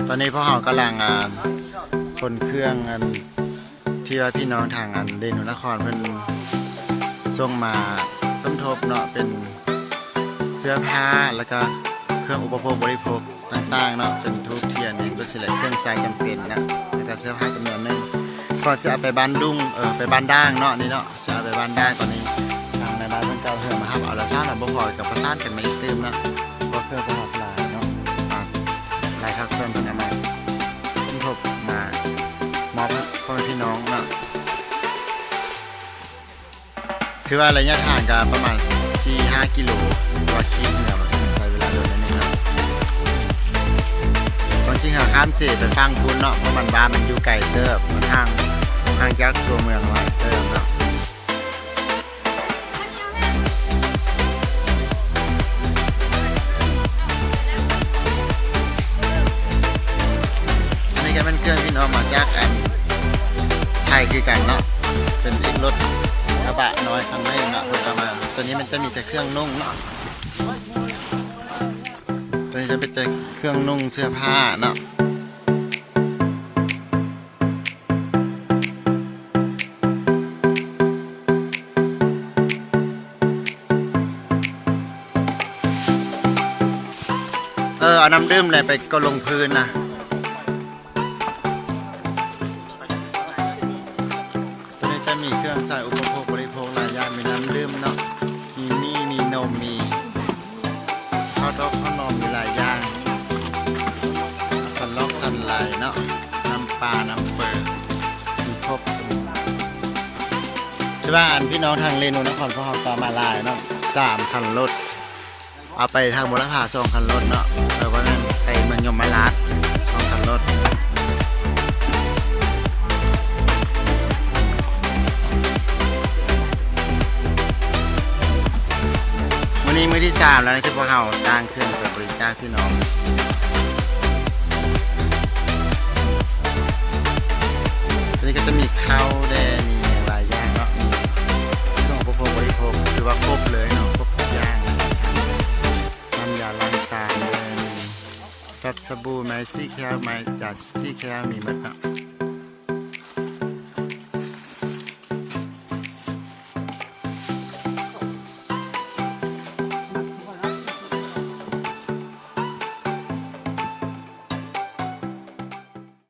ຕອນນີ້ພວກເຮົາກຳລັງ ອ່າ ຂົນເຄື່ອງ ອັນ ທີ່ວ່າພີ່ນ້ອງທາງ ອັນ ເດນູນະຄອນເພິ່ນສົ່ງມາສົມທົບເນາະ ເປັນເສື້ອຜ້າ ແລ້ວກະເຄື່ອງອຸປະໂພກບໍລິໂພກຕ່າງໆເນາະ ເປັນທູບທຽນຫຍັງໄປຊີ້ແຫຼະ ເຄື່ອງໃຊ້ຈຳເປັນເນາະ ແລ້ວກະເສື້ອຜ້າຈຳນວນໜຶ່ງ ກໍຊິເອົາໄປບ້ານດຸ້ງ ເອີ ໄປບ້ານດ່າງເນາະ ນີ້ເນາະ. ຊິເອົາໄປບ້ານດ່າງ ຕອນນີ້ທາງນາຍບ້ານເພິ່ນກໍເອົາເຮືອມາຮັບເອົາແລ້ວຊະເນາະ ບໍ່ພໍກໍປະສານກັນມາອີກຕື່ມເນາະ ກໍເຄື່ອງບໍ່ຮັບຫຼາຍເນາະ ອ່າ ຫຼາຍພາກສ່ວນເພິ່ນເອົາມາສົມທົບ ມາມອບໃຫ້ພໍ່ແມ່ພີ່ນ້ອງເນາະ ຖືວ່າໄລຍະທາງກໍປະມານສີ່ຫ້າກິໂລ ແຕ່ວ່າຂີ່ເຮືອມັນກໍໃຊ້ເວລາດົນໜ້ອຍໜຶ່ງເນາະ ຕ້ອງຂີ່ເຮືອຂ້າມເຊໄປຝັ່ງພຸ້ນເນາະ ເພາະມັນ ບ້ານມັນຢູ່ໄກເຕີບ ມັນຫ່າງ ຫ່າງຈາກຕົວເມືອງຫຼາຍເຕີບເນາະ. ອັນນີ້ກໍແມ່ນເຄື່ອງທີ່ເອົາມາຈາກ ອັນ ໄທຄືກັນເນາະ ເປັນອີກລົດກະບະນ້ອຍຄັນໜຶ່ງເນາະ ເພິ່ນເອົາມາ ຕົວນີ້ມັນຈະມີແຕ່ເຄື່ອງນຸ່ງເນາະ ຕົວນີ້ຈະເປັນແຕ່ເຄື່ອງນຸ່ງເສື້ອຜ້າເນາະ. ເອີ ເອົານ້ຳດື່ມແຫຼະໄປກໍລົງພື້ນນະ. ຕົວນີ້ຈະມີເຄື່ອງໃຊ້ອຸປະໂພກບໍລິໂພກຫຼາຍຢ່າງ ມີນ້ຳດື່ມເນາະ ມີໝີ່ ມີນົມ ມີ ເຂົ້າຕອກເຂົ້າໜອມ ມີຫຼາຍຢ່າງ ສັນລອກສັນໄລເນາະ ນ້ຳປາ ນ້ຳເປີ ມີຄົບ. ຄືວ່າ ອັນ ພີ່ນ້ອງທາງເລນູນະຄອນ ພວກເຮົາກໍເອົາມາຫຼາຍເນາະ ສາມຄັນລົດ ເອົາໄປທາງບົວລະພາສອງຄັນລົດເນາະ ແລ້ວກໍນັ້ນໄປເມືອງຍົມມະລາດສອງຄັນລົດ. ມື້ນີ້ມື້ທີສາມແລ້ວທີ່ພວກເຮົາຈ້າງເຄື່ອງໄປບໍລິຈາກພີ່ນ້ອງ. ຕົວນີ້ກໍຈະມີເຂົ້າແດ່ ມີຫຍັງຫຼາຍຢ່າງເນາະ ມີເຄື່ອງອຸປະໂພກບໍລິໂພກ ຖືວ່າຄົບເລີຍເນາະ ຄົບທຸກຢ່າງ ນ້ຳຢາລ້າງຈານແດ່ ມີແຟັບ ສະບູ ໄມ້ສີແຂ້ວ ໄມ້ ຢາສີແຂ້ວ ມີໝົດເນາະ.